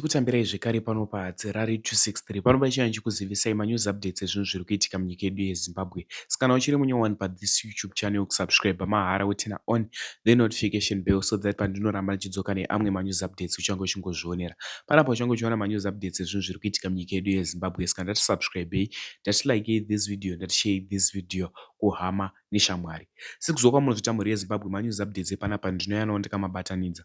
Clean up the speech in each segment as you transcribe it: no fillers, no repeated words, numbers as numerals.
Kutambirai zvekare pano paHadzirari 263 pano pachina ndichikuzivisai manews updates ezvinhu zviri kuitika munyika yedu yeZimbabwe. Saka kana uchiri munyowani pathis YouTube channel kusubscribe mahara woturn on the notification bell so that pandinoramba ndichidzoka neamwe manews updates uchange uchingozvionera. Panapa uchange uchiona manews updates ezvinhu zviri kuitika munyika yedu yeZimbabwe. Saka ndati subscribei, ndati likei this video, ndati share this video kuhama neshamwari. Sekuziva kwamunozviita mhuri yeZimbabwe manews updates epanapa ndinoyanawo ndikamabatanidza.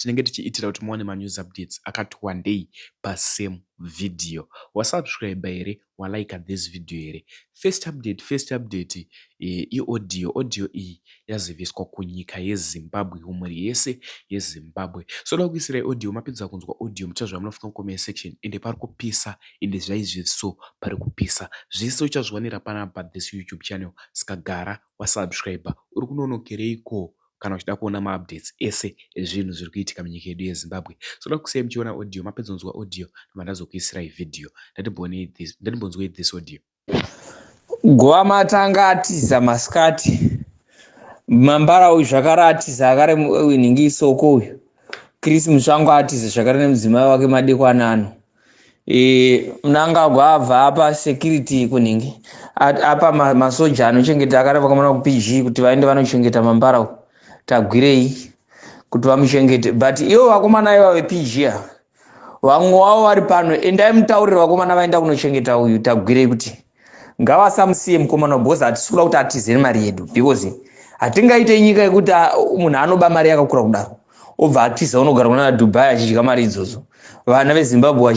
Tinenge tichiitira kuti muwane manews updates akati wandei pasame video. Wasubscribe here? Walike this video here? First update, first update iaudio. Audio iyi yaziviswa kunyika yeZimbabwe, kumhuri yese yeZimbabwe. So da kuisirai audio, mapedza kunzwa audio muchaziva zvamunofunga mucomment section. Ende pari kupisa, ende zvaizvi so pari kupisa. Zvese uchazviwanira panapa this YouTube channel. Saka gara wasubscribe. Uri kunonokereiko kana uchida kuona maupdates ese ezvinhu zviri kuitika munyika yedu yeZimbabwe? So da kusiyai muchiona audio, mapedza kunzwa audio ndobva ndazokuisirai video. Ndatimbonzwei this audio. Guvamatanga atiza masikati. Mambara uyu zvakare atiza akare nhingi isoko uyu. Chris Mutsvango atiza zvakare nemudzimai wake madekwana ano. Mnangagwa abva apa security kunhingi apa masoja anochengeta akare vakamana kuPG kuti vaende vanochengeta Mambara uyu Tagwirei kuti vamuchengete, but ivo vakomana iva vePG ava vamwe wavo vari pano, endai mutaurire vakomana vaenda kunochengeta uyu Tagwirei kuti ngavasamusiye mukomana, because hatisi kuda kuti atize nemari yedu, because hatingaite nyika yekuti munhu anoba mari yakakura kudaro obva atiza unogara kunana Dubai achidya mari idzodzo, vana veZimbabwe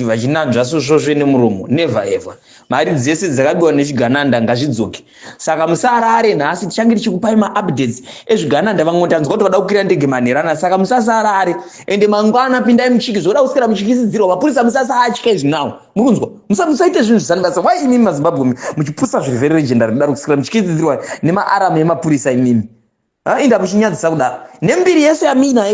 vachinanzva svosvosve nemuromo. Never ever. Mari dzese dzakabiwa nechigananda ngazvidzoke. Saka musarare, nhasi tichange tichikupai maupdates ezvigananda. Vamwe tanzwa kuti vada kukwira ndege manherana, saka musasarare. Ende mangwana pindai muchiki zvoda kuswera muchikisidzirwa mapurisa. Musasatye zvinawo, muri kunzwa? Musaite zvinhu zvisani basa. Why imimi maZimbabwe muchipusa zviri very legendary kudaro, kuswera muchikisidzirwa nemaaramu emapurisa imimi? Inda muchinyadzisa kudaro nembiri yese yamina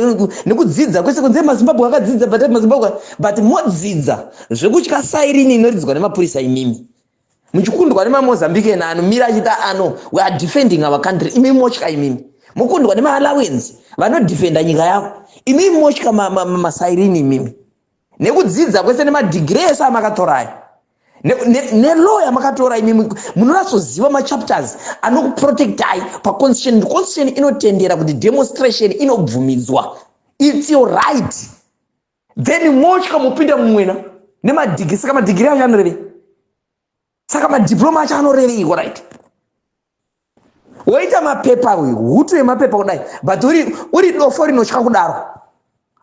nekudzidza kwese kunze. MaZimbabwe akadzidza, but maZimbabwe, but modzidza zvekutya siren inoridzwa nemapurisa imimi, muchikundwa nemaMozambican anomira achita ano, "We are defending our country." Imi motya, imimi mukundwa nemaallowance vanodefenda nyika yavo, imimi motya masiren imimi, nekudzidza kwese nemadegree ese amakatoraya nelaw yamakatora imimi. Munonatsoziva machapters anokuprotectai paconstitution. Constitution inotendera kuti demonstration inobvumidzwa, it's your right. Then motya, mupinda mumwena nemadegree. Saka madegree acho anorevei? Saka madiploma acho anoreveiko? Right, woita mapepa, hutu yemapepa kudai, but uri dofo rinotya kudaro.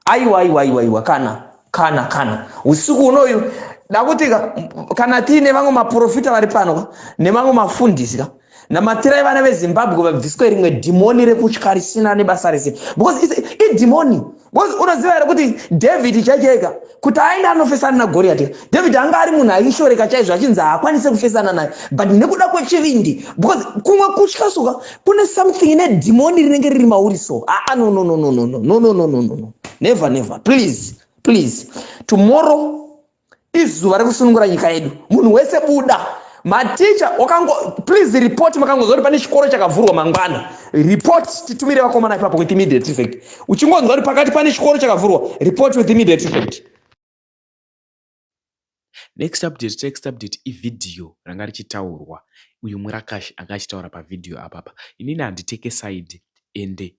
Aiwa, aiwa, aiwa, aiwa, kana kana kana usiku unoyu dakuti kana tiine vamwe maprofita vari pano nemamwe mafundisi ka, namatirai vana veZimbabwe vabviswe rimwe dhimoni rekutya risina nebasa rese, because idhimoni. Because unoziva here kuti David chaichaika kuti aende anofesana naGoriati, David anga ari munhu aishoreka chaizvo, achinzi haakwanisi kufesana naye, but nekuda kwechivindi, because kumwe kutya suka kune something nedhimoni rinenge riri mauri. So aa, no, no, no, no, no, no, no, no, no, no, no, never, never. Please, please, tomorrow izuva rekusunungura nyika yedu. Munhu wese buda. Maticha wakango, please report. Makangonzwa kuti pane chikoro chakavhurwa mangwana, report, titumire vakomana ipapo with immediate effect. Uchingonzwa kuti pakati pane chikoro chakavhurwa, report with immediate effect. Next update, next update ivhidhiyo ranga richitaurwa. Uyu murakashi anga achitaura pavhidhiyo apapa. Inini handiteke side, ende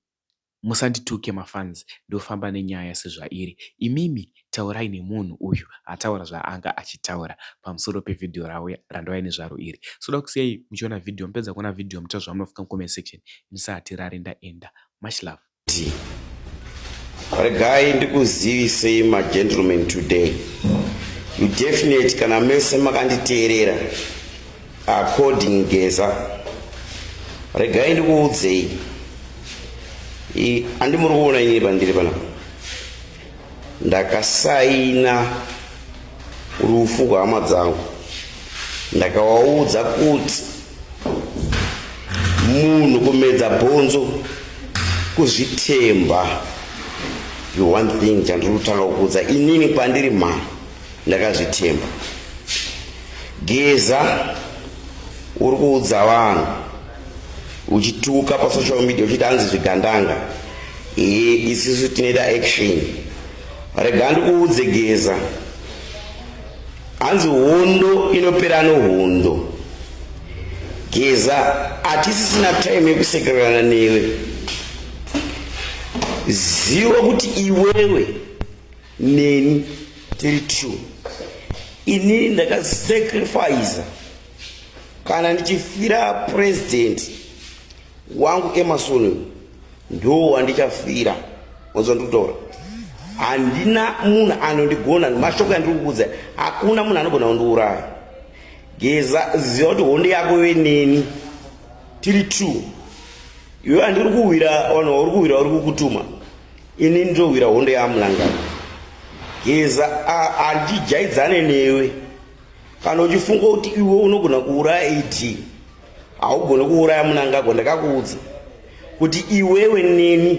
musandituke mafans, ndofamba nenyaya sezvairi. Imimi taurai nemunhu uyu ataura zvaanga achitaura pamusoro pevhidhiyo rauya randauya nezvaro iri. So da kusiyai muchiona vhidhiyo, mupedza kuona vhidhiyo mutaura zvamunofunga mucomment section. Musatirare, ndaenda. Much love. Regai ndikuzivisei, magentlemen, today you definite kana mese makanditeerera according Geza. Regai ndikuudzei, handi muri kuona inini pandiri panapa, ndakasaina rufu rwehama dzangu. Ndakavaudza kuti munhu kumedza bhonzo kuzvitemba. The one thing chandiri kutanga kuudza inini pandiri ma ndakazvitemba. Geza, uri kuudza vanhu uchituka pasocial media uchiti hanzi zvigandanga. Ee, isusu tinoita action. Rega ndikuudze Geza, hanzi hondo inopera nohondo. Geza, hatisisina time yekusekererana newe. Ziva kuti iwewe neni tiri two. Inini ndakasacrifice kana ndichifira president wangu Emerson, ndo wandichafira. Wanzwa ndikutaura? Handina munhu anondigona. Mashoko andiri kukuudza, hakuna munhu anogona kundiuraya. Geza, ziva kuti hondo yako iwe neni tiri two. Iwe handiri kuwira vanhu vauri kuwira vari kukutuma, ini ndinowira hondo yaMunangagwa. Geza, handijaidzane newe. Kana uchifunga kuti iwe unogona kuuraya ED, haugoni kuuraya Munangagwa. Ndakakuudza kuti iwewe neni,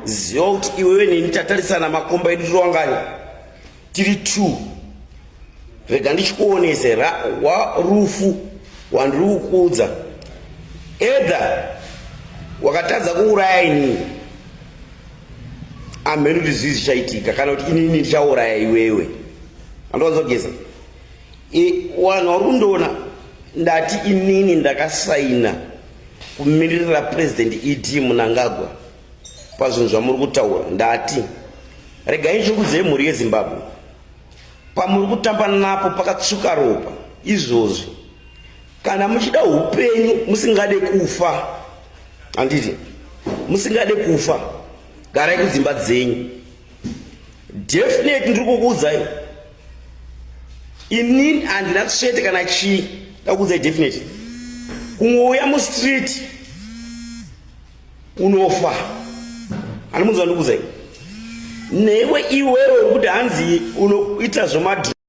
ziva kuti iwewe neni tatarisana makomba edu tiri tiri two. Rega ndichikuonese rufu wandiri kukuudza. Either wakatadza kuuraya inini, amheni kuti zvii zvichaitika, kana kuti inini ndichauraya iwewe. Andowanza kugeza vanhu vari kundiona. Ndati inini ndakasaina kumiririra President ED Munangagwa pazvinhu zvamuri kutaura. Ndati regai ndichikudzei, mhuri yeZimbabwe, pamuri kutamba napo pakatsvuka ropa izvozvi. Kana muchida upenyu, musingade kufa, handiti musingade kufa, garai kudzimba dzenyu. Definitely ndiri kukuudzai, inini handina tsvete kana chii. Ndakuudzai definitely, kungouya mustreet unofa. Handimunzwa ndikuudzai newe iwewe uri kuti hanzi unoita zvemadrugs.